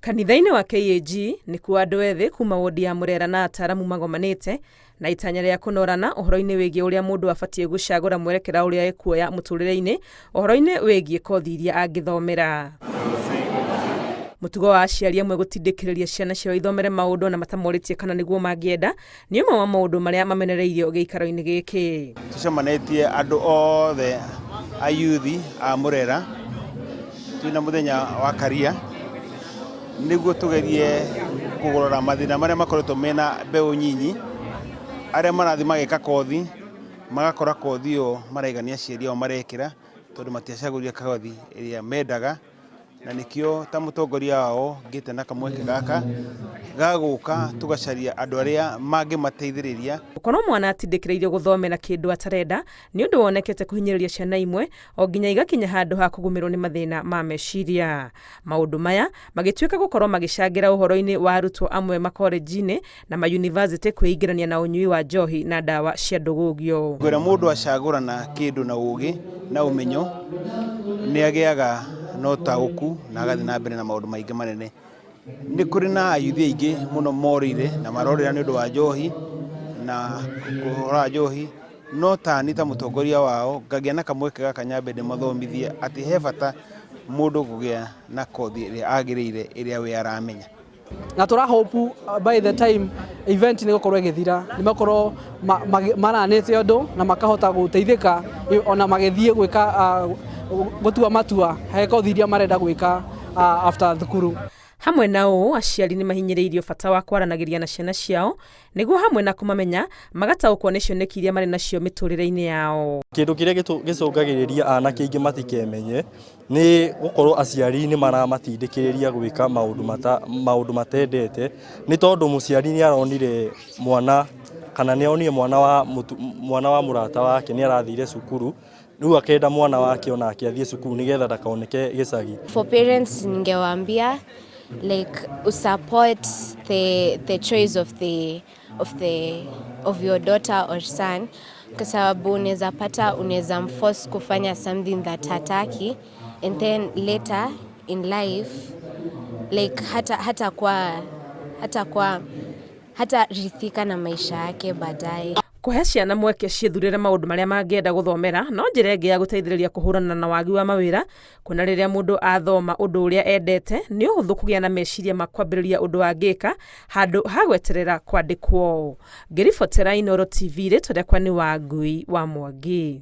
Kanitha-inĩ wa KAG nĩkuo andũ ethĩ kuma wondi ya Murera na ataaramu magomanĩte na itanya rĩa kũnorana ũhoro-inĩ wĩgiĩ ũrĩa mũndũ abatiĩ gũcagũra mwerekera ũrĩa ekuoya mũtũrĩre-inĩ ũhoro-inĩ wĩgiĩ kothi iria angĩthomera. Mũtugo wa aciari amwe gũtindĩkĩrĩria ciana ciao ithomere maũndũ ona matamorĩtie kana nĩguo mangĩenda nĩ ũmwe wa maũndũ marĩa mamenereirio gĩikaro-inĩ gĩkĩ. Tũcemanĩtie andũ othe a yuthi a Murera twĩna mũthenya wa karia nĩguo tũgerie kũgũrora mathĩna marĩa makoretwo mena mbeũ nyinyi arĩa marathiĩ mageka kothi magakora kothi ĩyo maraiga nĩ aciari ao marekĩra tondũ matiacagũrire kothi ĩrĩa mendaga. Na nĩkĩo ta mũtongoria wao ngĩte na kamweke gaka ga gũka tũgacaria andũ arĩa mangĩmateithĩrĩria. Gũkorwo mwana atindĩkĩrĩirio gũthomera kĩndũ atarenda nĩ ũndũ wonekete kũhinyĩrĩria ciana imwe o nginya igakinya handũ ha kũgũmĩrwo nĩ mathĩna ma meciria. Maũndũ maya magĩtuĩka gũkorwo magĩcangĩra ũhoro-inĩ wa arutwo amwe makorenji-inĩ na mayunivasĩtĩ kwĩingĩrania na ũnyui wa njohi na ndawa cia ndũgũgio. Ngwĩra mũndũ acagũrana kĩndũ na ũgĩ na ũmenyo nĩ agĩaga na ũtaũku na agathiĩ na mbere na maũndũ maingĩ manene. Nĩ kũrĩ na ayuthi aingĩ mũno morĩire na marorĩra nĩ ũndũ wa njohi na ũhoro wa njohi, no tani ta mũtongoria wao ngagĩa na kamweke gaka nyambe ndĩmathomithie atĩ he bata mũndũ kũgĩa na kothi ĩrĩa agĩrĩire ĩrĩa we aramenya. Na tũra hope by the time event nĩ gũkorwo ĩgĩthira nĩ makorwo maranĩte ũndũ na makahota gũteithĩka ona magĩthiĩ gwĩka gũtua matua he kothi iria marenda gwĩka after thukuru. Hamwe na ũũ, aciari nĩ mahinyĩrĩirio bata wa kwaranagĩria na ciana ciao nĩguo hamwe na kũmamenya magataũkwo nĩ cioneki iria marĩ nacio mĩtũrĩre-inĩ yao. Kĩndũ kĩrĩa gĩcũngagĩrĩria anake aingĩ matikemenye nĩ gũkorwo aciari nĩ maramatindĩkĩrĩria gwĩka maũndũ mata, maũndũ matendete, nĩ tondũ mũciari nĩ aronire mwana kana nĩ onire mwana wa, mwana wa mũrata wake nĩ arathire cukuru, rĩu akenda mwana wake onake athiĩ cukuru nĩgetha ndakoneke gĩcagi. For parents ningewaambia like usupport the choice of the of the of your daughter or son kwa sababu unaweza pata unaweza mforce kufanya something that hataki and then later in life like hata kwa hata rithika na maisha yake baadaye. Kũhe ciana mweke ciĩthurĩre maũndũ marĩa mangĩenda gũthomera no njĩra ĩngĩ ya gũteithĩrĩria kũhũrana na wagi wa mawĩra, kuona rĩrĩa mũndũ athoma ũndũ ũrĩa endete nĩ ũhũthũ kũgĩa na meciria ma kwambĩrĩria ũndũ angĩka handũ ha gweterera kwandĩkwo. Ngĩribotera Inooro TV, rĩtwa rĩakwa nĩ Wangui wa Mwangi.